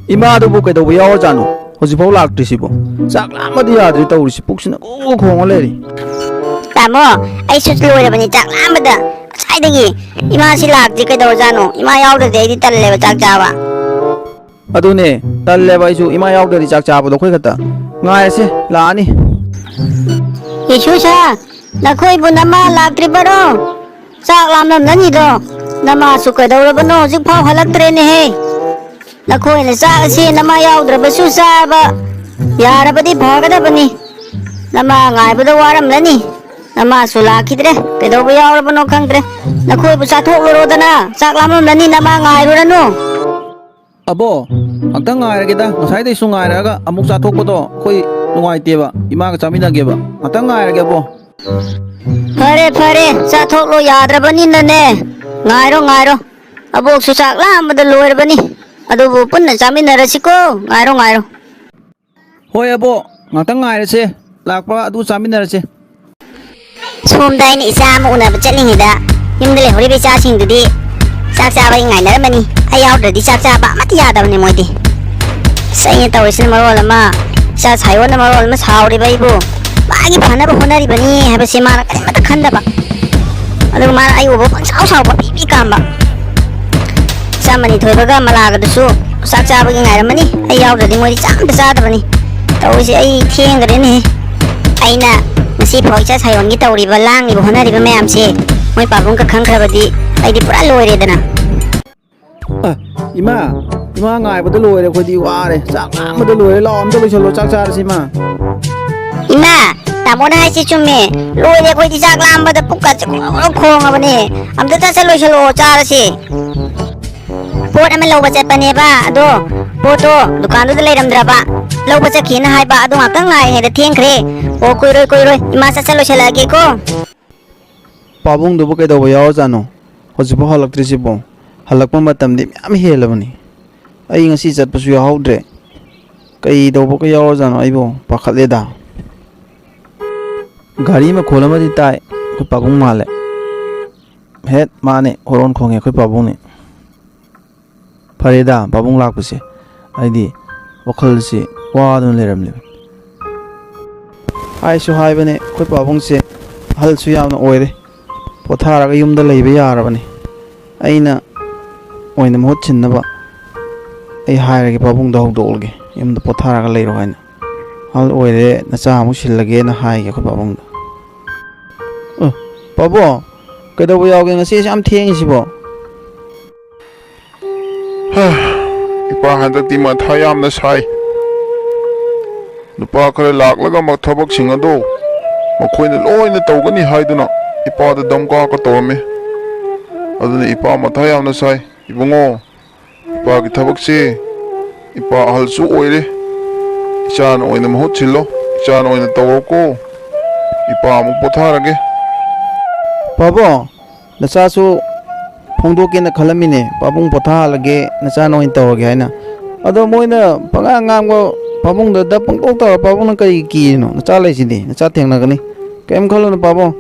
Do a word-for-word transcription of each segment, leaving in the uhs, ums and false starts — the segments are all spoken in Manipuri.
ꯏꯃꯥꯗꯨꯕꯨ ꯀꯩꯗꯧꯕ ꯌꯥꯎꯔꯖꯥꯠꯅꯣ? ꯍꯧꯖꯤꯛꯐꯥꯎ ꯂꯥꯛꯇ꯭ꯔꯤꯁꯤꯕꯣ? ꯆꯥꯛ ꯂꯥꯝꯕꯗꯤ ꯌꯥꯗ꯭ꯔꯤ ꯇꯧꯔꯤꯁꯤ, ꯄꯨꯛꯁꯤꯅ ꯒꯨ ꯒꯨ ꯈꯣꯡꯉ ꯂꯩꯔꯤ꯫ ꯇꯥꯃꯣ, ꯑꯩꯁꯨ ꯂꯣꯏꯔꯕꯅꯤ ꯆꯥꯛ ꯂꯥꯝꯕꯗ꯫ ꯉꯁꯥꯏꯗꯒꯤ ꯏꯃꯥꯁꯤ ꯂꯥꯛꯇꯦ, ꯀꯩꯗꯧꯔꯖꯥꯠꯅꯣ? ꯏꯃꯥ ꯌꯥꯎꯗ꯭ꯔꯗꯤ ꯑꯩꯗꯤ ꯇꯜꯂꯦꯕ ꯆꯥꯛ ꯆꯥꯕ꯫ ꯑꯗꯨꯅꯦ, ꯇꯜꯂꯦꯕ ꯑꯩꯁꯨ, ꯏꯃꯥ ꯌꯥꯎꯗ꯭ꯔꯗꯤ ꯆꯥꯛ ꯆꯥꯕꯗꯣ ꯑꯩꯈꯣꯏ ꯈꯛꯇ꯫ ꯉꯥꯏꯔꯁꯦ, ꯂꯥꯛꯑꯅꯤ꯫ ꯌꯦꯁꯨꯁꯥ, ꯅꯈꯣꯏꯕꯨ ꯅꯃꯥ ꯂꯥꯛꯇ꯭ꯔꯤꯕꯔꯣ? ꯆꯥꯛ ꯂꯥꯝꯂꯝꯂꯅꯤꯗꯣ꯫ ꯅꯃꯥꯁꯨ ꯀꯩꯗꯧꯔꯕꯅꯣ ꯍꯧꯖꯤꯛꯐꯥꯎ ꯍꯜꯂꯛꯇ꯭ꯔꯦꯅꯦꯍꯦ? ꯅꯈꯣꯏꯅ ꯆꯥꯛ ꯑꯁꯤ ꯅꯃꯥ ꯌꯥꯎꯗ꯭ꯔꯕꯁꯨ ꯆꯥꯕ ꯌꯥꯔꯕꯗꯤ ꯐꯒꯗꯕꯅꯤ꯫ ꯅꯃꯥ ꯉꯥꯏꯕꯗ ꯋꯥꯔꯝꯂꯅꯤ꯫ ꯅꯃꯥꯁꯨ ꯂꯥꯛꯈꯤꯗ꯭ꯔꯦ꯫ ꯀꯩꯗꯧꯕ ꯌꯥꯎꯔꯕꯅꯣ ꯈꯪꯗ꯭ꯔꯦ꯫ ꯅꯈꯣꯏꯕꯨ ꯆꯥꯊꯣꯛꯂꯨꯔꯣꯗꯅ꯫ ꯆꯥꯛ ꯂꯥꯝꯂꯝꯂꯅꯤ, ꯅꯃꯥ ꯉꯥꯏꯔꯨꯔꯅꯨ꯫ ꯑꯕꯣ, ꯉꯥꯛꯇꯪ ꯉꯥꯏꯔꯒꯦꯗ꯫ ꯉꯁꯥꯏꯗꯩꯁꯨ ꯉꯥꯏꯔꯛꯑꯒ ꯑꯃꯨꯛ ꯆꯥꯊꯣꯛꯄꯗꯣ ꯑꯩꯈꯣꯏ ꯅꯨꯡꯉꯥꯏꯇꯦꯕ꯫ ꯏꯃꯥꯒ ꯆꯥꯃꯤꯟꯅꯒꯦꯕ꯫ ꯉꯥꯛꯇꯪ ꯉꯥꯏꯔꯒꯦ, ꯑꯕꯣ꯫ ꯐꯔꯦ, ꯐꯔꯦ, ꯆꯥꯊꯣꯛꯂꯣ ꯌꯥꯗ꯭ꯔꯕꯅꯤꯅꯅꯦ꯫ ꯉꯥꯏꯔꯣ, ꯉꯥꯏꯔꯣ꯫ ꯑꯕꯣꯛꯁꯨ ꯆꯥꯛ ꯂꯥꯝꯕꯗ ꯂꯣꯏꯔꯕꯅꯤ꯫ ꯑꯗꯨꯕꯨ ꯄꯨꯟꯅ ꯆꯥꯃꯤꯟꯅꯔꯁꯤꯀꯣ꯫ ꯉꯥꯏꯔꯣ, ꯉꯥꯏꯔꯣ꯫ ꯍꯣꯏ, ꯑꯕꯣ, ꯉꯥꯛꯇꯪ ꯉꯥꯏꯔꯁꯦ꯫ ꯂꯥꯛꯄ ꯑꯗꯨ ꯆꯥꯃꯤꯟꯅꯔꯁꯦ꯫ ꯁꯣꯝꯗ ꯑꯩꯅ ꯏꯆꯥ ꯑꯃ ꯎꯅꯕ ꯆꯠꯂꯤꯉꯩꯗ ꯌꯨꯝꯗ ꯂꯩꯍꯧꯔꯤꯕ ꯏꯆꯥꯁꯤꯡꯗꯨꯗꯤ ꯆꯥꯛ ꯆꯥꯕꯒꯤ ꯉꯥꯏꯅꯔꯝꯃꯅꯤ꯫ ꯑꯩ ꯌꯥꯎꯗ꯭ꯔꯗꯤ ꯆꯥꯛ ꯆꯥꯕ ꯑꯃꯠꯇ ꯌꯥꯗꯕꯅꯦ ꯃꯣꯏꯗꯤ꯫ ꯑꯁ, ꯑꯩꯅ ꯇꯧꯔꯤꯁꯤꯅ ꯃꯔꯣꯜ ꯑꯃ, ꯏꯆꯥ ꯁꯥꯏꯌꯣꯟꯅ ꯃꯔꯣꯜ ꯑꯃ ꯁꯥꯎꯔꯤꯕ ꯑꯩꯕꯨ꯫ ꯃꯥꯒꯤ ꯐꯅꯕ ꯍꯣꯠꯅꯔꯤꯕꯅꯤ ꯍꯥꯏꯕꯁꯦ ꯃꯥꯅ ꯀꯔꯤꯃꯠꯇ ꯈꯟꯗꯕ꯫ ꯑꯗꯨꯒ ꯃꯥꯅ ꯑꯩ ꯎꯕ ꯄꯪꯁꯥꯎ ꯁꯥꯎꯕ, ꯄꯤ ꯄꯤ ꯀꯥꯝꯕ꯫ ꯏꯆꯥ ꯃꯅꯤꯊꯣꯏꯕꯒ ꯃꯂꯥꯒꯗꯨꯁꯨ ꯆꯥꯛ ꯆꯥꯕꯒꯤ ꯉꯥꯏꯔꯝꯃꯅꯤ꯫ ꯑꯩ ꯌꯥꯎꯗ꯭ꯔꯗꯤ ꯃꯣꯏꯗꯤ ꯆꯥ ꯑꯝꯇ ꯆꯥꯗꯕꯅꯤ꯫ ꯇꯧꯔꯤꯁꯦ ꯑꯩ ꯊꯦꯡꯈ꯭ꯔꯦꯅꯦꯍꯦ꯫ ꯑꯩꯅ ꯉꯁꯤ ꯐꯥꯎ ꯏꯆꯥ ꯁꯥꯏꯌꯣꯟꯒꯤ ꯇꯧꯔꯤꯕ, ꯂꯥꯡꯉꯤꯕ, ꯍꯣꯠꯅꯔꯤꯕ ꯃꯌꯥꯝꯁꯦ ꯃꯣꯏ ꯄꯥꯕꯨꯡꯒ ꯈꯪꯈ꯭ꯔꯕꯗꯤ ꯑꯩꯗꯤ ꯄꯨꯔꯥ ꯂꯣꯏꯔꯦꯗꯅ꯫ ꯑ, ꯏꯃꯥ, ꯏꯃꯥ ꯉꯥꯏꯕꯗ ꯂꯣꯏꯔꯦ, ꯑꯩꯈꯣꯏꯗꯤ ꯋꯥꯔꯦ꯫ ꯆꯥꯛ ꯂꯥꯝꯕꯗ ꯂꯣꯏꯔꯦ꯫ ꯂꯥꯛꯑꯣ, ꯑꯝꯇ ꯂꯣꯏꯁꯜꯂꯣ, ꯆꯥꯛ ꯆꯥꯔꯁꯤ, ꯏꯃꯥ꯫ ꯏꯃꯥ, ꯇꯥꯃꯣꯅ ꯍꯥꯏꯁꯤ ꯆꯨꯝꯃꯦ꯫ ꯂꯣꯏꯔꯦ, ꯑꯩꯈꯣꯏꯗꯤ ꯆꯥꯛ ꯂꯥꯝꯕꯗ ꯄꯨꯛꯀꯁꯦ ꯈꯣꯡ ꯈꯣꯡ ꯈꯣꯡꯉꯕꯅꯦ꯫ ꯑꯝꯇ ꯆꯠ ꯆꯠ ꯂꯣꯏꯁꯜꯂꯛꯑꯣ, ꯆꯥꯔꯁꯤ꯫ ꯄꯣꯠ ꯑꯃ ꯂꯧꯕ ꯆꯠꯄꯅꯦꯕ, ꯑꯗꯣ ꯄꯣꯠꯇꯣ ꯗꯨꯀꯥꯟꯗꯨꯗ ꯂꯩꯔꯝꯗ꯭ꯔꯕ꯫ ꯂꯧꯕ ꯆꯠꯈꯤꯅ ꯍꯥꯏꯕ, ꯑꯗꯣ ꯉꯥꯛꯇꯪ ꯉꯥꯏꯔꯤꯉꯩꯗ ꯊꯦꯡꯈ꯭ꯔꯦ꯫ ꯑꯣ, ꯀꯨꯏꯔꯣꯏ, ꯀꯨꯏꯔꯣꯏ꯫ ꯏꯃꯥ, ꯆꯠ ꯆꯠ ꯂꯣꯏꯁꯜꯂꯛꯑꯒꯦꯀꯣ꯫ ꯄꯥꯕꯨꯡꯗꯨꯕꯨ ꯀꯩꯗꯧꯕ ꯌꯥꯎꯔꯖꯥꯠꯅꯣ? ꯍꯧꯖꯤꯛꯐꯥꯎ ꯍꯜꯂꯛꯇ꯭ꯔꯤꯁꯤꯕꯣ? ꯍꯜꯂꯛꯄ ꯃꯇꯝꯗꯤ ꯃꯌꯥꯝ ꯍꯦꯜꯂꯕꯅꯤ꯫ ꯑꯩ ꯉꯁꯤ ꯆꯠꯄꯁꯨ ꯌꯥꯎꯍꯧꯗ꯭ꯔꯦ꯫ ꯀꯩ ꯇꯧꯕꯒ ꯌꯥꯎꯔꯖꯥꯠꯅꯣ? ꯑꯩꯕꯨ ꯄꯥꯈꯠꯂꯦꯗ꯫ ꯒꯥꯔꯤ ꯃꯈꯣꯜ ꯑꯃꯗꯤ ꯇꯥꯏ꯫ ꯑꯩꯈꯣꯏ ꯄꯥꯕꯨꯡ ꯃꯥꯜꯂꯦ꯫ ꯍꯦꯠ, ꯃꯥꯅꯦ, ꯍꯣꯔꯣꯟ ꯈꯣꯡꯉꯦ, ꯑꯩꯈꯣꯏ ꯄꯥꯕꯨꯡꯅꯦ꯫ ꯐꯔꯦꯗ, ꯄꯥꯕꯨꯡ ꯂꯥꯛꯄꯁꯦ꯫ ꯍꯥꯏꯗꯤ ꯋꯥꯈꯜꯁꯤ ꯋꯥꯗꯨꯅ ꯂꯩꯔꯝꯂꯤꯕꯅꯤ꯫ ꯍꯥꯏꯁꯨ ꯍꯥꯏꯕꯅꯦ, ꯑꯩꯈꯣꯏ ꯄꯥꯕꯨꯡꯁꯦ ꯑꯍꯜꯁꯨ ꯌꯥꯝꯅ ꯑꯣꯏꯔꯦ, ꯄꯣꯊꯥꯔꯒ ꯌꯨꯝꯗ ꯂꯩꯕ ꯌꯥꯔꯕꯅꯤ꯫ ꯑꯩꯅ ꯑꯣꯏꯅ ꯃꯍꯨꯠ ꯁꯤꯟꯅꯕ ꯑꯩ ꯍꯥꯏꯔꯒꯦ, ꯄꯥꯕꯨꯡꯗ ꯍꯧꯗꯣꯛꯂꯒꯦ, ꯌꯨꯝꯗ ꯄꯣꯊꯥꯔꯒ ꯂꯩꯔꯣ ꯍꯥꯏꯅ꯫ "ꯑꯍꯜ ꯑꯣꯏꯔꯦ, ꯅꯆꯥ ꯑꯃꯨꯛ ꯁꯤꯜꯂꯒꯦꯅ" ꯍꯥꯏꯒꯦ ꯑꯩꯈꯣꯏ ꯄꯥꯕꯨꯡꯗ꯫ "ꯑ, ꯄꯥꯕꯨꯡ, ꯀꯩꯗꯧꯕ ꯌꯥꯎꯒꯦ ꯉꯁꯤ ꯌꯥꯝ ꯊꯦꯡꯉꯤꯁꯤꯕꯣ?" "ꯍꯥ, ꯏꯄꯥ ꯍꯟꯗꯛꯇꯤ ꯃꯊꯥ ꯌꯥꯝꯅ ꯁꯥꯏ꯫ ꯅꯨꯄꯥ ꯈꯔ ꯂꯥꯛꯂꯒ ꯃ-, ꯊꯕꯛꯁꯤꯡ ꯑꯗꯣ ꯃꯈꯣꯏꯅ ꯂꯣꯏꯅ ꯇꯧꯒꯅꯤ ꯍꯥꯏꯗꯨꯅ ꯏꯄꯥꯗ ꯗꯝꯀꯥꯒ ꯇꯧꯔꯝꯃꯤ꯫ ꯑꯗꯨꯅ ꯏꯄꯥ ꯃꯊꯥ ꯌꯥꯝꯅ ꯁꯥꯏ꯫ ꯏꯕꯨꯡꯉꯣ, ꯏꯄꯥꯒꯤ ꯊꯕꯛꯁꯦ ꯏꯄꯥ ꯑꯍꯜꯁꯨ ꯑꯣꯏꯔꯦ꯫ ꯏꯆꯥꯅ ꯑꯣꯏꯅ ꯃꯍꯨꯠ ꯁꯤꯜꯂꯣ꯫ ꯏꯆꯥꯅ ꯑꯣꯏꯅ ꯇꯧꯔꯣꯀꯣ꯫ ꯏꯄꯥ ꯑꯃꯨꯛ ꯄꯣꯊꯥꯔꯒꯦ꯫" "ꯄꯥꯕꯨꯡ, ꯅꯆꯥꯁꯨ ꯐꯣꯡꯗꯣꯛꯀꯦꯅ ꯈꯜꯂꯝꯃꯤꯅꯦ, ꯄꯥꯕꯨꯡ ꯄꯣꯊꯥꯍꯜꯂꯒꯦ, ꯅꯆꯥꯅ ꯑꯣꯏꯅ ꯇꯧꯔꯒꯦ" ꯍꯥꯏꯅ꯫ ꯑꯗꯣ ꯃꯣꯏꯅ ꯄꯉꯥꯡ ꯉꯥꯡꯕ, ꯄꯥꯕꯨꯡꯗ ꯗꯞ ꯄꯪꯇꯧ ꯇꯧꯔ, ꯄꯥꯕꯨꯡꯅ ꯀꯔꯤ ꯀꯤꯔꯤꯅꯣ? ꯅꯆꯥ ꯂꯩꯁꯤꯗꯤ, ꯅꯆꯥ ꯊꯦꯡꯅꯒꯅꯤ꯫ ꯀꯩꯝ ꯈꯜꯂꯨꯅꯨ ꯄꯥꯕꯨꯡ꯫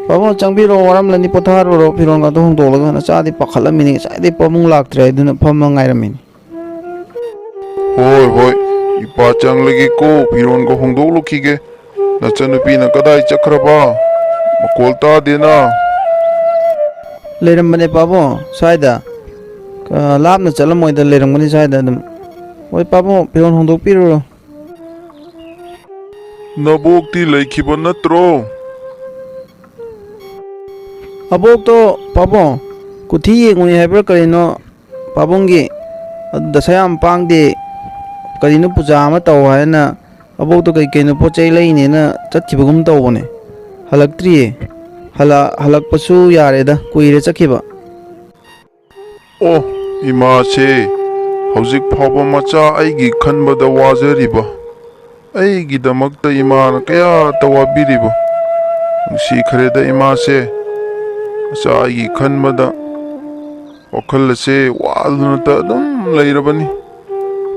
ꯄꯥꯕꯨꯡ ꯆꯪꯕꯤꯔꯣ, ꯋꯥꯔꯝꯂꯅꯤ, ꯄꯣꯊꯥꯔꯨꯔꯣ, ꯐꯤꯔꯣꯟꯒꯗꯣ ꯍꯣꯡꯗꯣꯛꯂꯒ꯫ ꯅꯆꯥꯗꯤ ꯄꯥꯈꯠꯂꯝꯃꯤꯅꯤ, ꯉꯁꯥꯏꯗꯩ ꯄꯥꯕꯨꯡ ꯂꯥꯛꯇ꯭ꯔꯦ ꯍꯥꯏꯗꯨꯅ ꯐꯝꯃ ꯉꯥꯏꯔꯝꯃꯤꯅꯤ꯫ "ꯍꯣꯏ, ꯍꯣꯏ, ꯏꯄꯥ ꯆꯪꯂꯒꯦꯀꯣ, ꯐꯤꯔꯣꯟꯒ ꯍꯣꯡꯗꯣꯛꯂꯨꯈꯤꯒꯦ꯫ ꯅꯆꯟꯅꯨꯄꯤꯅ ꯀꯗꯥꯏ ꯆꯠꯈ꯭ꯔꯕ? ꯃꯈꯣꯜ ꯇꯥꯗꯦꯅ꯫" "ꯂꯩꯔꯝꯕꯅꯦ ꯄꯥꯕꯨꯡ, ꯁ꯭ꯋꯥꯏꯗ꯫ ꯑ, ꯂꯥꯞꯅ ꯆꯠꯂꯝꯃꯣꯏꯗ, ꯂꯩꯔꯝꯒꯅꯤ ꯁ꯭ꯋꯥꯏꯗ ꯑꯗꯨꯝ꯫ ꯍꯣꯏ ꯄꯥꯕꯨꯡ, ꯐꯤꯔꯣꯟ ꯍꯣꯡꯗꯣꯛꯄꯤꯔꯨꯔꯣ꯫" "ꯅꯕꯣꯛꯇꯤ ꯂꯩꯈꯤꯕ ꯅꯠꯇ꯭ꯔꯣ?" "ꯑꯕꯣꯛꯇꯣ ꯄꯥꯕꯨꯡ, ꯀꯨꯊꯤ ꯌꯦꯡꯉꯨꯏ ꯍꯥꯏꯕ꯭ꯔꯥ ꯀꯔꯤꯅꯣ ꯄꯥꯕꯨꯡꯒꯤ, ꯑꯗꯨ ꯗꯁꯥ ꯌꯥꯝ ꯄꯥꯡꯗꯦ, ꯀꯔꯤꯅꯣ ꯄꯨꯖꯥ ꯑꯃ ꯇꯧ ꯍꯥꯏꯅ ꯑꯕꯣꯛꯇꯣ ꯀꯩ ꯀꯩꯅꯣ ꯄꯣꯠ ꯆꯩ ꯂꯩꯅꯦꯅ ꯆꯠꯈꯤꯕꯒꯨꯝ ꯇꯧꯕꯅꯦ, ꯍꯜꯂꯛꯇ꯭ꯔꯤꯌꯦ꯫ ꯍꯜꯂ-, ꯍꯜꯂꯛꯄꯁꯨ ꯌꯥꯔꯦꯗ, ꯀꯨꯏꯔꯦ ꯆꯠꯈꯤꯕ꯫" "ꯑꯣ, ꯏꯃꯥꯁꯦ ꯍꯧꯖꯤꯛ ꯐꯥꯎꯕ ꯃꯆꯥ ꯑꯩꯒꯤ ꯈꯟꯕꯗ ꯋꯥꯖꯔꯤꯕ, ꯑꯩꯒꯤꯗꯃꯛꯇ ꯏꯃꯥꯅ ꯀꯌꯥꯇ ꯋꯥꯕꯤꯔꯤꯕ, ꯅꯨꯡꯁꯤꯈ꯭ꯔꯦꯗ ꯏꯃꯥꯁꯦ꯫ ꯃꯆꯥ ꯑꯩꯒꯤ ꯈꯟꯕꯗ ꯋꯥꯈꯜ ꯑꯁꯦ ꯋꯥꯗꯨꯅꯇ ꯑꯗꯨꯝ ꯂꯩꯔꯕꯅꯤ꯫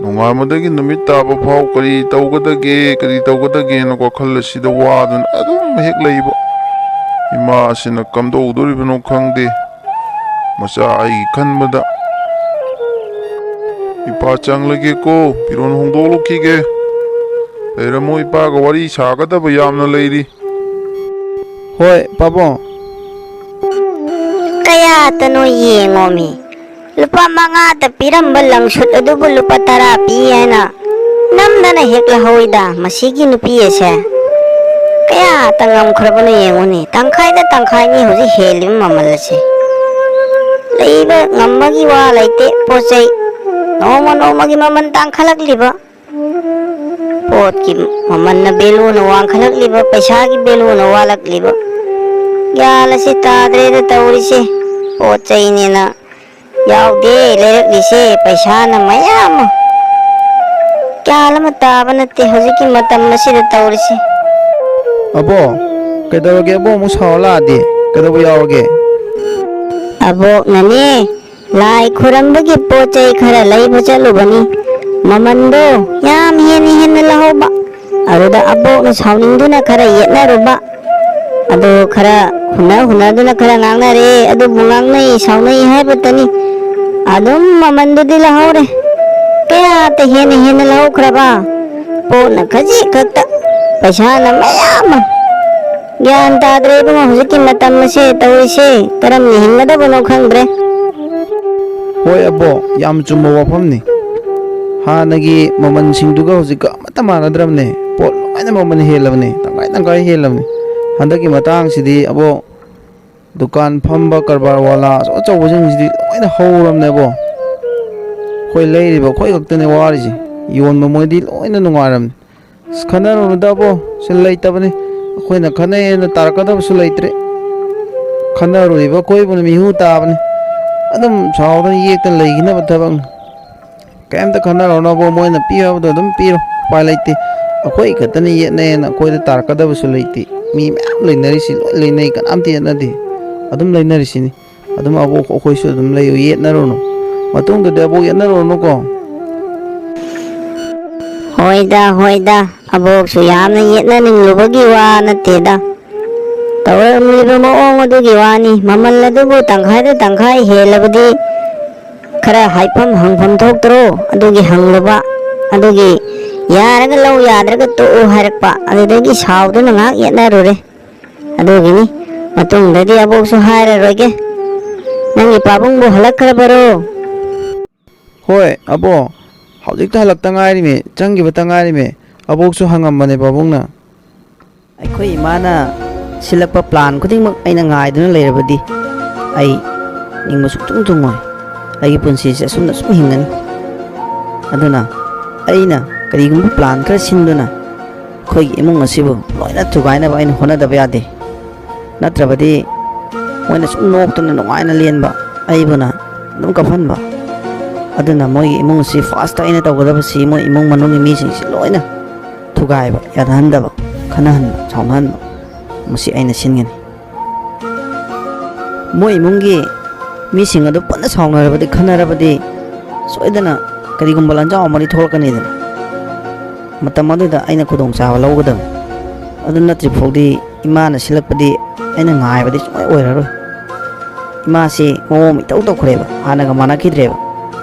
ꯅꯣꯡꯉꯥꯟꯕꯗꯒꯤ ꯅꯨꯃꯤꯠ ꯇꯥꯕ ꯐꯥꯎ ꯀꯔꯤ ꯇꯧꯒꯗꯒꯦ, ꯀꯔꯤ ꯇꯧꯒꯗꯒꯦꯅ ꯋꯥꯈꯜ ꯑꯁꯤꯗ ꯋꯥꯗꯨꯅ ꯑꯗꯨꯝ ꯍꯦꯛ ꯂꯩꯕ꯫ ꯏꯃꯥ ꯑꯁꯤꯅ ꯀꯝꯗꯧꯗꯣꯔꯤꯕꯅꯣ ꯈꯪꯗꯦ꯫ ꯃꯆꯥ ꯑꯩꯒꯤ ꯈꯟꯕꯗ ꯏꯄꯥ ꯆꯪꯂꯒꯦꯀꯣ, ꯐꯤꯔꯣꯜ ꯍꯣꯡꯗꯣꯛꯂꯨꯈꯤꯒꯦ꯫ ꯂꯩꯔꯝꯃꯣ, ꯏꯄꯥꯒ ꯋꯥꯔꯤ ꯁꯥꯒꯗꯕ ꯌꯥꯝꯅ ꯂꯩꯔꯤ꯫ ꯍꯣꯏ ꯄꯥꯕꯨꯡ꯫ ꯀꯌꯥꯇꯅꯣ ꯌꯦꯡꯉꯣꯃꯤ, ꯂꯨꯄꯥ ꯃꯉꯥꯗ ꯄꯤꯔꯝꯕ ꯂꯪꯁꯨꯠ ꯑꯗꯨꯕꯨ ꯂꯨꯄꯥ ꯇꯔꯥ ꯄꯤ ꯍꯥꯏꯅ ꯅꯝꯗꯅ ꯍꯦꯛ ꯂꯧꯍꯧꯏꯗ ꯃꯁꯤꯒꯤ ꯅꯨꯄꯤ ꯑꯁꯦ꯫ ꯀꯌꯥꯇ ꯉꯝꯈ꯭ꯔꯕꯅꯣ ꯌꯦꯡꯉꯨꯅꯦ, ꯇꯪꯈꯥꯏꯗ ꯇꯪꯈꯥꯏꯅꯤ ꯍꯧꯖꯤꯛ ꯍꯦꯜꯂꯤꯕ ꯃꯃꯜ ꯑꯁꯦ꯫ ꯂꯩꯕ ꯉꯝꯕꯒꯤ ꯋꯥ ꯂꯩꯇꯦ, ꯄꯣꯠ ꯆꯩ ꯅꯣꯡꯃ ꯅꯣꯡꯃꯒꯤ ꯃꯃꯜ ꯇꯥꯡꯈꯠꯂꯛꯂꯤꯕ꯫ ꯄꯣꯠꯀꯤ ꯃꯃꯜꯅ ꯚꯦꯂꯨꯅ ꯋꯥꯡꯈꯠꯂꯛꯂꯤꯕ, ꯄꯩꯁꯥꯒꯤ ꯚꯦꯂꯨꯅ ꯋꯥꯠꯂꯛꯂꯤꯕ꯫ ꯒ꯭ꯌꯥꯟ ꯑꯁꯤ ꯇꯥꯗ꯭ꯔꯦꯗ ꯇꯧꯔꯤꯁꯦ꯫ ꯄꯣꯠ ꯆꯩꯅꯦꯅ ꯌꯥꯎꯗꯦ ꯂꯩꯔꯛꯂꯤꯁꯦ, ꯄꯩꯁꯥꯅ ꯃꯌꯥꯝ ꯑꯃ꯫ ꯒ꯭ꯌꯥꯟ ꯑꯃ ꯇꯥꯕ ꯅꯠꯇꯦ ꯍꯧꯖꯤꯛꯀꯤ ꯃꯇꯝ ꯑꯁꯤꯗ ꯇꯧꯔꯤꯁꯦ꯫ ꯑꯕꯣ, ꯀꯩꯗꯧꯔꯒꯦ? ꯑꯕꯣ ꯑꯃꯨꯛ ꯁꯥꯎꯔ ꯂꯥꯛꯑꯗꯤ ꯀꯩꯗꯧꯕ ꯌꯥꯎꯔꯒꯦ? ꯑꯕꯣꯛꯅꯅꯦ, ꯂꯥꯏ ꯈꯨꯔꯝꯕꯒꯤ ꯄꯣꯠ ꯆꯩ ꯈꯔ ꯂꯩꯕ ꯆꯠꯂꯨꯕꯅꯤ꯫ ꯃꯃꯟꯗꯣ ꯌꯥꯝ ꯍꯦꯟꯅ ꯍꯦꯟꯅ ꯂꯧꯍꯧꯕ꯫ ꯑꯗꯨꯗ ꯑꯕꯣꯛꯅ ꯁꯥꯎꯅꯤꯡꯗꯨꯅ ꯈꯔ ꯌꯦꯠꯅꯔꯨꯕ꯫ ꯑꯗꯨ ꯈꯔ ꯍꯨꯟꯅ ꯍꯨꯟꯅꯗꯨꯅ ꯈꯔ ꯉꯥꯡꯅꯔꯦ꯫ ꯑꯗꯨꯕꯨ ꯉꯥꯡꯅꯩ ꯁꯥꯎꯅꯩ ꯍꯥꯏꯕꯇꯅꯤ꯫ ꯑꯗꯨꯝ ꯃꯃꯟꯗꯨꯗꯤ ꯂꯧꯍꯧꯔꯦ꯫ ꯀꯌꯥꯇ ꯍꯦꯟꯅ ꯍꯦꯟꯅ ꯂꯧꯍꯧꯈ꯭ꯔꯕ? ꯄꯣꯠꯅ ꯈꯖꯤꯛ ꯈꯛꯇ, ꯄꯩꯁꯥꯅ ꯃꯌꯥꯝ ꯑꯃ꯫ ꯒ꯭ꯌꯥꯟ ꯇꯥꯗ꯭ꯔꯦ ꯏꯕꯨꯡꯉꯣ, ꯍꯧꯖꯤꯛꯀꯤ ꯃꯇꯝ ꯑꯁꯦ ꯇꯧꯔꯤꯁꯦ꯫ ꯀꯔꯝꯅ ꯍꯤꯡꯒꯗꯕꯅꯣ ꯈꯪꯗ꯭ꯔꯦ꯫ ꯍꯣꯏ ꯑꯕꯣ, ꯌꯥꯝ ꯆꯨꯝꯕ ꯋꯥꯐꯝꯅꯤ꯫ ꯍꯥꯟꯅꯒꯤ ꯃꯃꯜꯁꯤꯡꯗꯨꯒ ꯍꯧꯖꯤꯛꯀ ꯑꯃꯠꯇ ꯃꯥꯟꯅꯗ꯭ꯔꯕꯅꯦ꯫ ꯄꯣꯠ ꯂꯣꯏꯅ ꯃꯃꯜ ꯍꯦꯜꯂꯕꯅꯦ, ꯇꯪꯈꯥꯏ ꯇꯪꯈꯥꯏ ꯍꯦꯜꯂꯕꯅꯦ꯫ ꯍꯟꯗꯛꯀꯤ ꯃꯇꯥꯡꯁꯤꯗꯤ ꯑꯕꯣ, ꯗꯨꯀꯥꯟ ꯐꯝꯕ ꯀꯔꯕꯥꯔ ꯋꯥꯂꯥ ꯑꯆꯧ ꯑꯆꯧꯕꯁꯤꯡꯁꯤꯗꯤ ꯂꯣꯏꯅ ꯍꯧꯔꯕꯅꯦꯕꯣ꯫ ꯑꯩꯈꯣꯏ ꯂꯩꯔꯤꯕ ꯑꯩꯈꯣꯏ ꯈꯛꯇꯅꯦ ꯋꯥꯔꯤꯁꯦ, ꯌꯣꯟꯕ ꯃꯣꯏꯗꯤ ꯂꯣꯏꯅ ꯅꯨꯡꯉꯥꯏꯔꯕꯅꯤ꯫ ꯑꯁ, ꯈꯟꯅꯔꯨꯅꯨꯗꯕꯣ, ꯁꯤ ꯂꯩꯇꯕꯅꯤ꯫ ꯑꯩꯈꯣꯏꯅ ꯈꯟꯅꯩꯅ ꯇꯥꯔꯛꯀꯗꯕꯁꯨ ꯂꯩꯇ꯭ꯔꯦ꯫ ꯈꯟꯅꯔꯨꯔꯤꯕ ꯑꯩꯈꯣꯏꯕꯨꯅ ꯃꯤꯍꯨ ꯇꯥꯕꯅꯤ꯫ ꯑꯗꯨꯝ ꯁꯥꯎꯗꯅ ꯌꯦꯛꯇꯅ ꯂꯩꯈꯤꯅꯕ ꯊꯕꯛꯅꯤ꯫ ꯀꯩꯝꯇ ꯈꯟꯅꯔꯨꯅꯕꯣ, ꯃꯣꯏꯅ ꯄꯤꯌꯨ ꯍꯥꯏꯕꯗꯣ ꯑꯗꯨꯝ ꯄꯤꯔꯣ, ꯎꯄꯥꯏ ꯂꯩꯇꯦ꯫ ꯑꯩꯈꯣꯏ ꯈꯛꯇꯅ ꯌꯦꯠꯅꯩꯌꯦꯅ ꯑꯩꯈꯣꯏꯗ ꯇꯥꯔꯛꯀꯗꯕꯁꯨ ꯂꯩꯇꯦ꯫ ꯃꯤ ꯃꯌꯥꯝ ꯂꯩꯅꯔꯤꯁꯤ ꯂꯣꯏ ꯂꯩꯅꯩ, ꯀꯅꯥꯝꯇ ꯌꯦꯠꯅꯗꯦ꯫ ꯑꯗꯨꯝ ꯂꯩꯅꯔꯤꯁꯤꯅꯤ꯫ ꯑꯗꯨꯝ ꯑꯕꯣꯛ ꯑꯩꯈꯣꯏꯁꯨ ꯑꯗꯨꯝ ꯂꯩꯌꯨ, ꯌꯦꯠꯅꯔꯨꯅꯨ꯫ ꯃꯇꯨꯡꯗꯗꯤ ꯑꯕꯣꯛ ꯌꯦꯠꯅꯔꯨꯅꯨꯀꯣ꯫ ꯍꯣꯏꯗ ꯍꯣꯏꯗ, ꯑꯕꯣꯛꯁꯨ ꯌꯥꯝꯅ ꯌꯦꯠꯅꯅꯤꯡꯂꯨꯕꯒꯤ ꯋꯥ ꯅꯠꯇꯦꯗ꯫ ꯇꯧꯔꯝꯂꯤꯕ ꯃꯑꯣꯡ ꯑꯗꯨꯒꯤ ꯋꯥꯅꯤ꯫ ꯃꯃꯜ ꯑꯗꯨꯕꯨ ꯇꯪꯈꯥꯏꯗ ꯇꯪꯈꯥꯏ ꯍꯦꯜꯂꯕꯗꯤ ꯈꯔ ꯍꯥꯏꯐꯝ ꯍꯪꯐꯝ ꯊꯣꯛꯇ꯭ꯔꯣ? ꯑꯗꯨꯒꯤ ꯍꯪꯂꯨꯕ꯫ ꯑꯗꯨꯒꯤ ꯌꯥꯔꯒ ꯂꯧ, ꯌꯥꯗ꯭ꯔꯒ ꯇꯣꯛꯎ ꯍꯥꯏꯔꯛꯄ꯫ ꯑꯗꯨꯗꯒꯤ ꯁꯥꯎꯗꯨꯅ ꯉꯥꯏꯍꯥꯛ ꯌꯦꯠꯅꯔꯨꯔꯦ꯫ ꯑꯗꯨꯒꯤꯅꯤ꯫ ꯃꯇꯨꯡꯗꯗꯤ ꯑꯕꯣꯛꯁꯨ ꯍꯥꯏꯔꯔꯣꯏꯒꯦ꯫ ꯅꯪꯒꯤ ꯄꯥꯕꯨꯡꯕꯨ ꯍꯜꯂꯛꯈ꯭ꯔꯕꯔꯣ? ꯍꯣꯏ, ꯑꯕꯣ꯫ ꯍꯧꯖꯤꯛꯇ ꯍꯜꯂꯛꯇ ꯉꯥꯏꯔꯤꯃꯤ, ꯆꯪꯈꯤꯕꯇ ꯉꯥꯏꯔꯤꯃꯤ꯫ ꯑꯕꯣꯛꯁꯨ ꯍꯪꯉꯝꯕꯅꯦ ꯄꯥꯕꯨꯡꯅ꯫ ꯑꯩꯈꯣꯏ ꯏꯃꯥꯅ ꯁꯤꯜꯂꯛꯄ plan ꯈꯨꯗꯤꯡꯃꯛ ꯑꯩꯅ ꯉꯥꯏꯗꯨꯅ ꯂꯩꯔꯕꯗꯤ ꯑꯩ ꯅꯤꯡꯕ ꯁꯨꯡꯊꯨꯡ ꯊꯨꯡꯉꯣꯏ꯫ ꯑꯩꯒꯤ ꯄꯨꯟꯁꯤꯁꯦ ꯑꯁꯨꯝꯅ ꯁꯨꯝ ꯍꯤꯡꯒꯅꯤ꯫ ꯑꯗꯨꯅ ꯑꯩꯅ ꯀꯔꯤꯒꯨꯝꯕ plan ꯈꯔ ꯁꯤꯟꯗꯨꯅ ꯑꯩꯈꯣꯏꯒꯤ ꯏꯃꯨꯡ ꯑꯁꯤꯕꯨ ꯂꯣꯏꯅ ꯊꯨꯒꯥꯏꯅꯕ ꯑꯩꯅ ꯍꯣꯠꯅꯗꯕ ꯌꯥꯗꯦ꯫ ꯅꯠꯇ꯭ꯔꯕꯗꯤ ꯃꯣꯏꯅ ꯁꯨꯝ ꯅꯣꯛꯇꯨꯅ ꯅꯨꯡꯉꯥꯏꯅ ꯂꯦꯟꯕ, ꯑꯩꯕꯨꯅ ꯑꯗꯨꯝ ꯀꯞꯍꯟꯕ꯫ ꯑꯗꯨꯅ ꯃꯣꯏꯒꯤ ꯏꯃꯨꯡꯁꯤ first ꯑꯩꯅ ꯇꯧꯒꯗꯕꯁꯤ ꯃꯣꯏ ꯏꯃꯨꯡ ꯃꯅꯨꯡꯒꯤ ꯃꯤꯁꯤꯡꯁꯤ ꯂꯣꯏꯅ ꯊꯨꯒꯥꯏꯕ, ꯌꯥꯅꯍꯟꯗꯕ, ꯈꯠꯅꯍꯟꯕ, ꯁꯥꯎꯅꯍꯟꯕ, ꯃꯁꯤ ꯑꯩꯅ ꯁꯤꯟꯒꯅꯤ꯫ ꯃꯣꯏ ꯏꯃꯨꯡꯒꯤ ꯃꯤꯁꯤꯡ ꯑꯗꯨ ꯄꯨꯟꯅ ꯁꯥꯎꯅꯔꯕꯗꯤ, ꯈꯟꯅꯔꯕꯗꯤ ꯁꯣꯏꯗꯅ ꯀꯔꯤꯒꯨꯝꯕ ꯂꯥꯟꯖꯥꯎ ꯑꯃꯗꯤ ꯊꯣꯛꯂꯛꯀꯅꯤꯗꯅ꯫ ꯃꯇꯝ ꯑꯗꯨꯗ ꯑꯩꯅ ꯈꯨꯗꯣꯡꯆꯥꯕ ꯂꯧꯒꯗꯕꯅꯤ꯫ ꯑꯗꯨ ꯅꯠꯇ꯭ꯔꯤ ꯐꯥꯎꯗꯤ ꯏꯃꯥꯅ ꯁꯤꯜꯂꯛꯄꯗꯤ ꯑꯩꯅ ꯉꯥꯏꯕꯗꯤ ꯁꯨꯡꯑꯣꯏ ꯑꯣꯏꯔꯔꯣꯏ꯫ ꯏꯃꯥꯁꯤ ꯃꯑꯣꯡ ꯑꯃ ꯏꯇꯧ ꯇꯧꯈ꯭ꯔꯦꯕ, ꯍꯥꯟꯅꯒ ꯃꯥꯟꯅꯈꯤꯗ꯭ꯔꯦꯕ꯫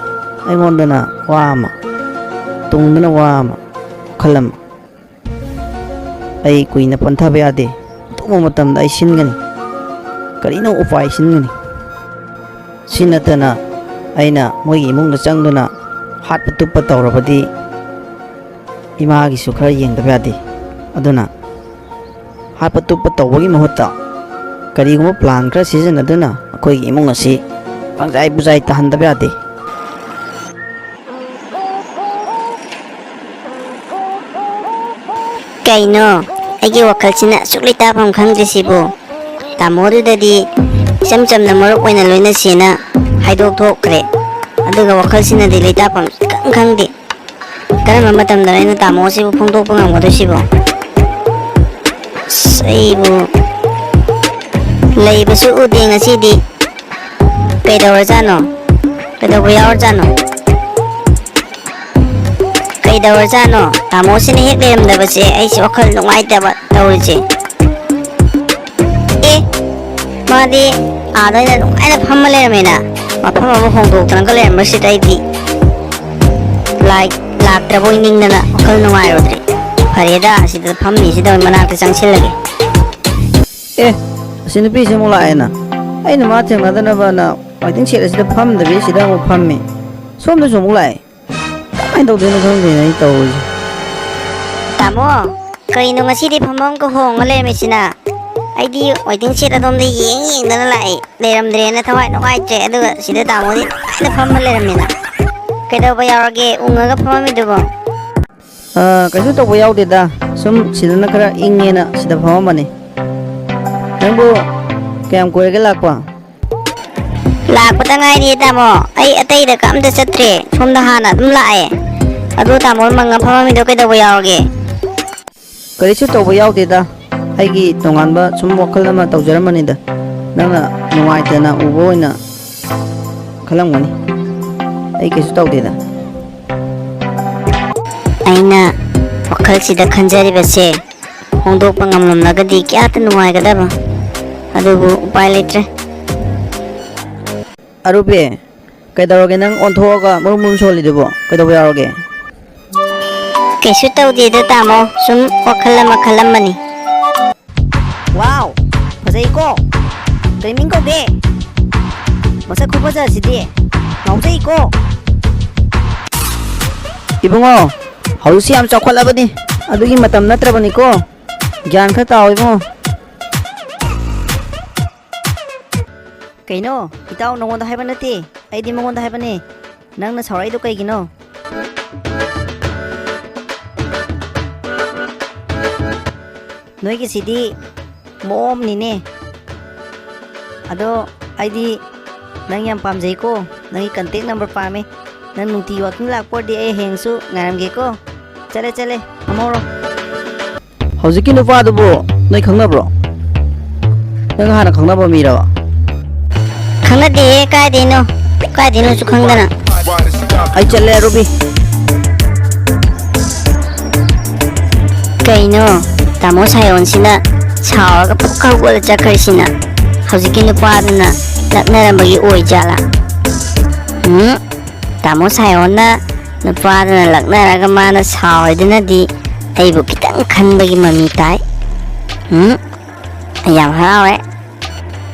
ꯑꯩꯉꯣꯟꯗꯅ ꯋꯥ ꯑꯃ, ꯇꯨꯡꯗꯅ ꯋꯥ ꯑꯃ, ꯋꯥꯈꯜ ꯑꯃ꯫ ꯑꯩ ꯀꯨꯏꯅ ꯄꯟꯊꯕ ꯌꯥꯗꯦ꯫ ꯑꯊꯨꯕ ꯃꯇꯝꯗ ꯑꯩ ꯁꯤꯟꯒꯅꯤ꯫ ꯀꯔꯤꯅꯣ ꯎꯄꯥꯏ ꯁꯤꯟꯒꯅꯤ꯫ ꯁꯤ ꯅꯠꯇꯅ ꯑꯩꯅ ꯃꯣꯏꯒꯤ ꯏꯃꯨꯡꯗ ꯆꯪꯗꯨꯅ ꯍꯥꯠꯄ ꯇꯨꯞꯄ ꯇꯧꯔꯕꯗꯤ ꯏꯃꯥꯒꯤꯁꯨ ꯈꯔ ꯌꯦꯡꯗꯕ ꯌꯥꯗꯦ꯫ ꯑꯗꯨꯅ ꯍꯥꯠꯄ ꯇꯨꯞꯄ ꯇꯧꯕꯒꯤ ꯃꯍꯨꯠꯇ ꯀꯔꯤꯒꯨꯝꯕ plan ꯈꯔ ꯁꯤꯖꯤꯟꯅꯗꯨꯅ ꯑꯩꯈꯣꯏꯒꯤ ꯏꯃꯨꯡ ꯑꯁꯤ ꯄꯪꯖꯥꯏ ꯄꯨꯖꯥꯏ ꯇꯥꯍꯟꯗꯕ ꯌꯥꯗꯦ꯫ ꯀꯩꯅꯣ? ꯑꯩꯒꯤ ꯋꯥꯈꯜꯁꯤꯅ ꯑꯁꯨꯛ ꯂꯩꯇꯥꯐꯝ ꯈꯪꯗ꯭ꯔꯤꯁꯤꯕꯨ? ꯇꯥꯃꯣꯗꯨꯗꯗꯤ ꯏꯆꯝ ꯆꯝꯅ ꯃꯔꯨꯞ ꯑꯣꯏꯅ ꯂꯣꯏꯅꯁꯦꯅ ꯍꯥꯏꯗꯣꯛꯊꯣꯛꯈ꯭ꯔꯦ꯫ ꯑꯗꯨꯒ ꯋꯥꯈꯜꯁꯤꯅꯗꯤ ꯂꯩꯇꯥꯐꯝ ꯏꯈꯪ ꯈꯪꯗꯦ꯫ ꯀꯔꯝꯕ ꯃꯇꯝꯗ ꯑꯩꯅ ꯇꯥꯃꯣꯁꯤꯕꯨ ꯐꯣꯡꯗꯣꯛꯄ ꯉꯝꯒꯗꯣꯏꯁꯤꯕꯣ? ꯑꯁ, ꯑꯩꯕꯨ ꯂꯩꯕꯁꯨ ꯎꯗꯦ ꯉꯁꯤꯗꯤ꯫ ꯀꯩꯗꯧꯔꯖꯥꯠꯅꯣ? ꯀꯩꯗꯧꯕ ꯌꯥꯎꯔꯖꯥꯠꯅꯣ? ꯀꯩꯗꯧꯔꯖꯥꯠꯅꯣ? ꯇꯥꯃꯣꯁꯤꯅ ꯍꯦꯛ ꯂꯩꯔꯝꯗꯕꯁꯦ ꯑꯩꯁꯦ ꯋꯥꯈꯜ ꯅꯨꯡꯉꯥꯏꯇꯕ ꯇꯧꯔꯤꯁꯦ꯫ ꯑꯦ, ꯃꯥꯗꯤ ꯑꯥꯗ ꯑꯣꯏꯅ ꯅꯨꯡꯉꯥꯏꯅ ꯐꯝꯃ ꯂꯩꯔꯝꯃꯦꯅ꯫ ꯃꯐꯝ ꯑꯃ ꯍꯣꯡꯗꯣꯛꯇꯅꯒ ꯂꯩꯔꯝꯕꯁꯤꯗ ꯑꯩꯗꯤ ꯂꯥꯏ ꯂꯥꯛꯇ꯭ꯔꯕꯣꯏ ꯅꯤꯡꯗꯅ ꯋꯥꯈꯜ ꯅꯨꯡꯉꯥꯏꯔꯨꯗ꯭ꯔꯦ꯫ ꯐꯔꯦꯗ, ꯁꯤꯗ ꯐꯝꯃꯤꯁꯤꯗ ꯑꯣꯏꯅ ꯃꯅꯥꯛꯇ ꯆꯪꯁꯤꯜꯂꯒꯦ꯫ ꯑꯦ, ꯑꯁꯤ ꯅꯨꯄꯤꯁꯤ ꯑꯃꯨꯛ ꯂꯥꯛꯑꯦꯅ꯫ ꯑꯩꯅ ꯃꯥ ꯊꯦꯡꯅꯗꯅꯕꯅ waiting shed ꯑꯁꯤꯗ ꯐꯝꯗꯕꯤ ꯁꯤꯗ ꯑꯃꯨꯛ ꯐꯝꯃꯤ꯫ ꯁꯣꯝꯗꯁꯨ ꯑꯃꯨꯛ ꯂꯥꯛꯑꯦ꯫ ꯀꯃꯥꯏꯅ ꯇꯧꯗꯣꯏꯅꯣ ꯈꯪꯗꯦꯅꯦ ꯑꯩ ꯇꯧꯔꯤꯁꯦ꯫ ꯇꯥꯃꯣ, ꯀꯩꯅꯣ ꯉꯁꯤꯗꯤ ꯐꯝꯐꯝꯒ ꯍꯣꯡꯉ ꯂꯩꯔꯝꯃꯤꯁꯤꯅ? ꯑꯩꯗꯤ waiting shed ꯑꯗꯣꯝꯗ ꯌꯦꯡ ꯌꯦꯡꯗꯅ ꯂꯥꯛꯑꯦ꯫ ꯂꯩꯔꯝꯗ꯭ꯔꯦꯅ ꯊꯋꯥꯏ ꯅꯨꯡꯉꯥꯏꯇ꯭ꯔꯦ, ꯑꯗꯨꯒ ꯁꯤꯗ ꯇꯥꯃꯣꯗꯤ ꯅꯨꯡꯉꯥꯏꯅ ꯐꯝꯃ ꯂꯩꯔꯝꯃꯤꯅ꯫ ꯀꯩꯗꯧꯕ ꯌꯥꯎꯔꯒꯦ ꯎꯪꯉꯒ ꯐꯝꯃꯝꯃꯤꯗꯨꯕꯣ? ꯑ, ꯀꯩꯁꯨ ꯇꯧꯕ ꯌꯥꯎꯗꯦꯗ, ꯁꯨꯝ ꯁꯤꯗꯅ ꯈꯔ ꯏꯪꯉꯦꯅ ꯁꯤꯗ ꯐꯝꯃꯝꯕꯅꯤ꯫ ꯅꯪꯕꯨ ꯀꯌꯥꯝ ꯀꯨꯏꯔꯒꯦ ꯂꯥꯛꯄ? ꯂꯥꯛꯄꯗ ꯉꯥꯏꯔꯤꯌꯦ ꯇꯥꯃꯣ, ꯑꯩ ꯑꯇꯩꯗ ꯀꯝꯇ ꯆꯠꯇ꯭ꯔꯦ, ꯁꯣꯝꯗ ꯍꯥꯟꯅ ꯑꯗꯨꯝ ꯂꯥꯛꯑꯦ꯫ ꯑꯗꯣ ꯇꯥꯃꯣ ꯃꯪꯉ ꯐꯝꯃꯝꯃꯤꯗꯣ ꯀꯩꯗꯧꯕ ꯌꯥꯎꯔꯒꯦ? ꯀꯔꯤꯁꯨ ꯇꯧꯕ ꯌꯥꯎꯗꯦꯗ, ꯑꯩꯒꯤ ꯇꯣꯉꯥꯟꯕ ꯁꯨꯝ ꯋꯥꯈꯜ ꯑꯃ ꯇꯧꯖꯔꯝꯕꯅꯤꯗ꯫ ꯅꯪꯅ ꯅꯨꯡꯉꯥꯏꯇꯅ ꯎꯕ ꯑꯣꯏꯅ ꯈꯜꯂꯝꯒꯅꯤ꯫ ꯑꯩ ꯀꯩꯁꯨ ꯇꯧꯗꯦꯗ꯫ ꯑꯩꯅ ꯋꯥꯈꯜꯁꯤꯗ ꯈꯟꯖꯔꯤꯕꯁꯦ ꯐꯣꯡꯗꯣꯛꯄ ꯉꯝꯂꯝꯂꯒꯗꯤ ꯀꯌꯥꯇ ꯅꯨꯡꯉꯥꯏꯒꯗꯕ, ꯑꯗꯨꯕꯨ ꯎꯄꯥꯏ ꯂꯩꯇ꯭ꯔꯦ꯫ ꯑꯔꯨꯕꯤ, ꯀꯩꯗꯧꯔꯒꯦ ꯅꯪ ꯑꯣꯟꯊꯣꯛꯑꯒ ꯃꯔꯨꯝ ꯃꯔꯨꯝ ꯁꯣꯜꯂꯤꯗꯨꯕꯣ? ꯀꯩꯗꯧꯕ ꯌꯥꯎꯔꯒꯦ? ꯀꯩꯁꯨ ꯇꯧꯗꯦꯗ ꯇꯥꯃꯣ, ꯁꯨꯝ ꯋꯥꯈꯜ ꯑꯃ ꯈꯜꯂꯝꯕꯅꯤ꯫ ꯋꯥꯎ, ꯐꯖꯩꯀꯣ? ꯀꯔꯤ ꯃꯤꯡ ꯀꯧꯒꯦ? ꯃꯁꯛ ꯈꯨꯐꯖꯁꯤꯗꯤ꯫ ꯉꯥꯎꯖꯩꯀꯣ? ꯏꯕꯨꯡꯉꯣ, ꯍꯧꯖꯤꯛꯁꯤ ꯌꯥꯝ ꯆꯥꯎꯈꯠꯂꯕꯅꯤ, ꯑꯗꯨꯒꯤ ꯃꯇꯝ ꯅꯠꯇ꯭ꯔꯕꯅꯤꯀꯣ꯫ ꯒ꯭ꯌꯥꯟ ꯈꯔ ꯇꯥꯎ ꯏꯕꯨꯡꯉꯣ꯫ ꯀꯩꯅꯣ? ꯏꯇꯥꯎ ꯅꯉꯣꯟꯗ ꯍꯥꯏꯕ ꯅꯠꯇꯦ, ꯑꯩꯗꯤ ꯃꯉꯣꯟꯗ ꯍꯥꯏꯕꯅꯦ꯫ ꯅꯪꯅ ꯁꯥꯎꯔꯛꯏꯗꯣ ꯀꯩꯒꯤꯅꯣ? ꯅꯣꯏꯒꯤꯁꯤꯗꯤ ꯃꯑꯣꯡ ꯑꯃꯅꯤꯅꯦ꯫ ꯑꯗꯣ ꯑꯩꯗꯤ ꯅꯪ ꯌꯥꯝ ꯄꯥꯝꯖꯩꯀꯣ꯫ ꯅꯪꯒꯤ contact number ꯄꯥꯝꯃꯦ꯫ ꯅꯪ ꯅꯨꯡꯇꯤ walking ꯂꯥꯛꯄ ꯑꯣꯏꯔꯗꯤ ꯑꯩ ꯍꯌꯦꯡꯁꯨ ꯉꯥꯏꯔꯝꯒꯦꯀꯣ꯫ ꯆꯠꯂꯦ, ꯆꯠꯂꯦ, ꯐꯝꯍꯧꯔꯣ꯫ ꯍꯧꯖꯤꯛꯀꯤ ꯅꯨꯄꯥꯗꯨꯕꯨ ꯅꯣꯏ ꯈꯪꯅꯕ꯭ꯔꯣ? ꯅꯪ ꯍꯥꯟꯅ ꯈꯪꯅꯕ ꯃꯤꯔꯕ? ꯈꯪꯅꯗꯦꯍꯦ, ꯀꯥꯏꯗꯩꯅꯣ? ꯀꯥꯏꯗꯩꯅꯣꯁꯨ ꯈꯪꯗꯅ꯫ ꯑꯩ ꯆꯠꯂꯦ, ꯔꯨꯕꯤ꯫ ꯀꯩꯅꯣ, ꯇꯥꯃꯣ ꯁꯥꯌꯣꯟꯁꯤꯅ ꯁꯥꯎꯔꯒ ꯐꯨꯛ ꯍꯧꯒꯠꯂ ꯆꯠꯈ꯭ꯔꯤꯁꯤꯅ? ꯍꯧꯖꯤꯛꯀꯤ ꯅꯨꯄꯥꯗꯨꯅ ꯂꯛꯅꯔꯝꯕꯒꯤ ꯑꯣꯏ ꯖꯥꯠꯂꯥ? ꯎꯝ, ꯇꯥꯃꯣ ꯁꯥꯏꯑꯣꯟꯅ ꯅꯨꯄꯥꯗꯨꯅ ꯂꯛꯅꯔꯒ ꯃꯥꯅ ꯁꯥꯎꯔꯤꯗꯨꯅꯗꯤ ꯑꯩꯕꯨ ꯈꯤꯇꯪ ꯈꯟꯕꯒꯤ ꯃꯃꯤ ꯇꯥꯏ꯫ ꯎꯝ, ꯑꯩ ꯌꯥꯝ ꯍꯔꯥꯎꯔꯦ꯫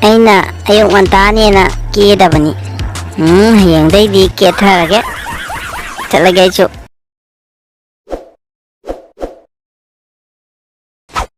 ꯑꯩꯅ ꯑꯌꯨꯛ ꯉꯟꯇꯥꯅꯦꯅ ꯀꯦꯗꯕꯅꯤ꯫ ꯎꯝ, ꯍꯌꯦꯡꯗꯩꯗꯤ ꯀꯦꯊꯔꯒꯦ꯫ ꯆꯠꯂꯒꯦ ꯑꯩꯁꯨ꯫